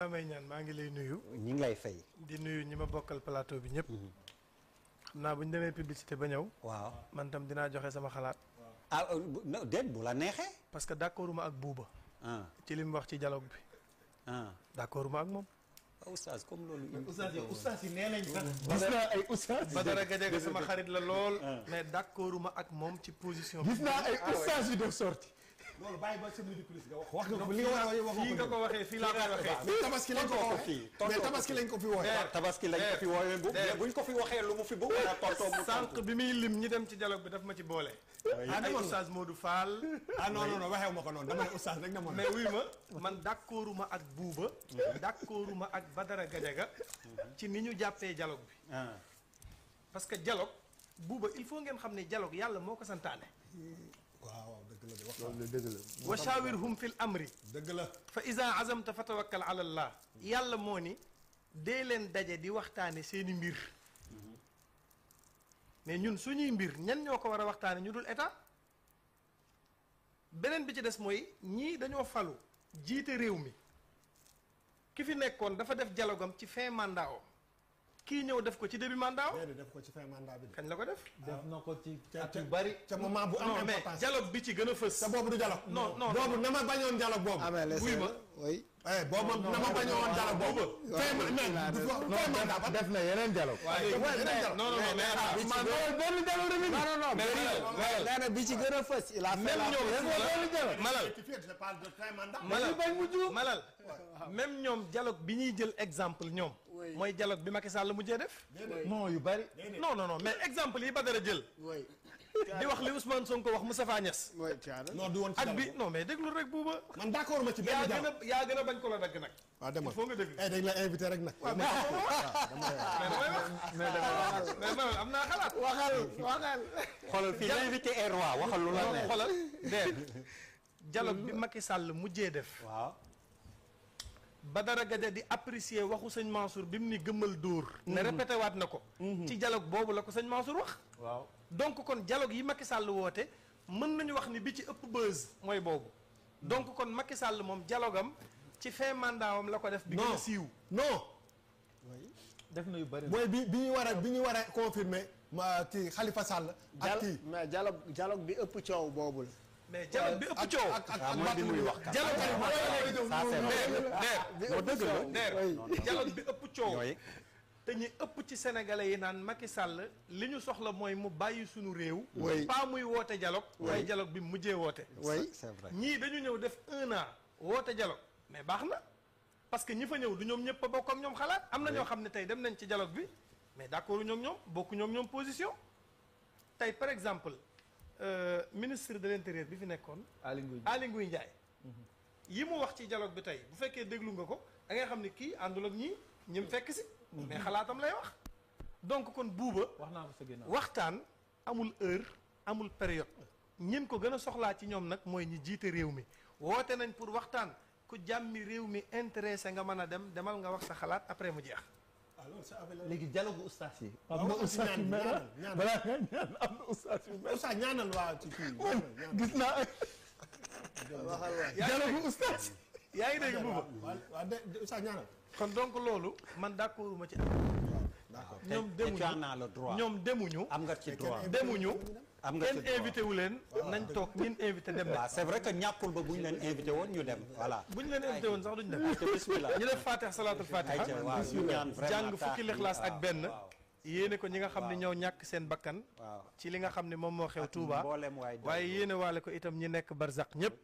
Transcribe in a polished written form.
Famay Niane maa ngi lay nuyu. ñi ngi lay fay. di nuyu ñi ma bokkal plateau bi ñëpp. xam naa bu ñu demee publicité ba ñëw. waaw man tam dinaa joxe sama xalaat. ah déet bu la neexee. parce que d'accorduma ak buuba. ci li mu wax ci dialogue bi. d'accorduma ak moom. oustaz comme loolu. oustaz yi nee nañ sax. gis naa ay oustaz. Badara Gadiaga sama xarit la lool. mais d'accorduma ak moom ci position bi. gis naa ay oustaz yu def sorti. loolu bàyyi ba semaine de plus nga wax. wax nga ko li nga war a wax fii nga ko waxee fii laa koy waxee. mais tabaski lañ ko waxee mais tabaski lañ ko fi waxee. tabaski lañ ko fi woowee bu buñ ko fi waxee lu mu fi bëgg wala tontoo mu sànq bi muy lim ñi dem ci dialogue bi daf ma ci boole. ay oustaz Modou Fall. non waxewu ma ko noonu dama ne oustaz rek na ma. mais wuy ma man d'accorduma ak buuba. d'accorduma ak Badara Gadiaga. ci ni ñu jàppee dialogue bi. parce que dialogue buuba il faut ngeen xam ne dialogue yàlla moo ko santaane. waaw dëgg la de wax loolu dëgg la. wa shawirhum fil amri. dëgg la. fa iza azamta fa tawakkal ala allah. yàlla moo ni dee leen daje di waxtaane seeni mbir. mais ñun suñuy mbir ñan ñoo ko war a waxtaane ñu dul état. beneen bi ci des mooy ñii dañoo falu jiite réew mi ki fi nekkoon dafa def dialogue am ci fin mandat o kii ñëw def ko ci début mandat o def ko ci fin mandat bi. kañ la ko def. def na ko ci at yu bari. ca moment bu am non mais importance. dialogue bi ci gën a fës. te boobu du dialogue. non boobu na ma bañoon dialogue boobu. wuy ma oui. boobu na ma bañoon dialogue boobu. fin mandat ba. def na yeneen dialogue. non benn dialogue rek. non nee na bi ci gën a fës. il a fait malal même ñoom dialogue bi ñuy jël exemple ñoom. mooy dialogue bi Macky Sall mujjee def. non yu bari. non mais exemple yi Badara jël. di wax li Ousmane Sonko wax Moustapha Niass. non du woon ci ak bi non mais déglu rek buuba. man d'accord ma ci benn dialogue yaa gën a bañ ko la dagg nag. waaw demal il faut nga déglu. dañ la invité rek nag. mais man am naa xalaat. waxal. xoolal fii l'invité est roi waxal lu la neex. xoolal dialogue bi Macky Sall mujjee def. waaw. Badara Gadiaga di apprécier waxu sëñ Mansour bi mu ni gëmmal dóor. ne répété waat na ko. ci dialogue boobu la ko sëñ Mansour wax. waaw donc kon dialogue yi Macky Sall woote mën nañu wax ni bi ci ëpp buzz mooy boobu. donc kon Macky Sall moom dialogue am ci fin mandat am la ko def. bi gën a siiw. non. def na yu bari. mooy bi ñu war a confirmer ma kii Khalifa Sall. ak kii mais dialogue bi ëpp coow boobu la. mais dialogue bi ëpp coow. ak mooy bi muy wax. dialogue bi ëpp coow. te ñi ëpp ci sénégalais yi naan Macky Sall li ñu soxla mooy mu bàyyi suñu réew. pas muy woote dialogue. waaye dialogue bi mujjee woote. c'est vrai. ñii dañu ñëw def 1 an woote dialogue mais baax na parce que ñi fa ñëw du ñoom ñëpp a bokk ak ñoom xalaat. am na ñoo xam ne tey dem nañ ci dialogue bi mais d'accord ñoom ñoom bokku ñoom position tey par exemple. ministre de l'intérieur bi fi nekkoon. Aly Ngouille Ndiaye. yi mu wax ci dialogue bi tey bu fekkee déglu nga ko da ngay xam ne kii àndul ak ñii ñi mu fekk si. mais xalaatam lay wax. donc kon buuba. wax naa ko sa ginnaaw waxtaan amul heure amul période. ñin ko gën a soxlaa ci ñoom nag mooy ñi jiite réew mi woote nañ pour waxtaan ku jàmmi réew mi intéressé nga mën a demal nga wax sa xalaat après mu jeex. léegi dialogue oustaz yi. am na oustaz yu mel balaa nga ñaan am na oustaz yu mel. oustaz ñaanal waa ci kii. gis naa ay. waxal waay. dialogue oustaz. yaa ngi dégg buuba. waaw de oustaz ñaanal. kon donc loolu man d'accorduma ci. d'accord ñoom demuñu tu en as le droit. ñoom demuñu. am nga ci droit. demuñu. am nga ci kenn droit. invité wu leen. nañ toog ñin invité dem waaw na. c'est vrai que ñàkkul ba bu ñu leen invité woon ñu dem voilà. bu ñu leen invité woon sax duñ dem. ayca bismillah. ñu def Fatiha salaatul Fatiha. ayca waaw ñu ñaan vraiment jàng fukki lixlaas ak benn. waaw. yéene ko ñi nga xam ne ñoo ñàkk seen bakkan. waaw. ci li nga xam ne moom moo xew Touba. mboolem waay waaye yéene waale ko itam ñi nekk barzak ñëpp.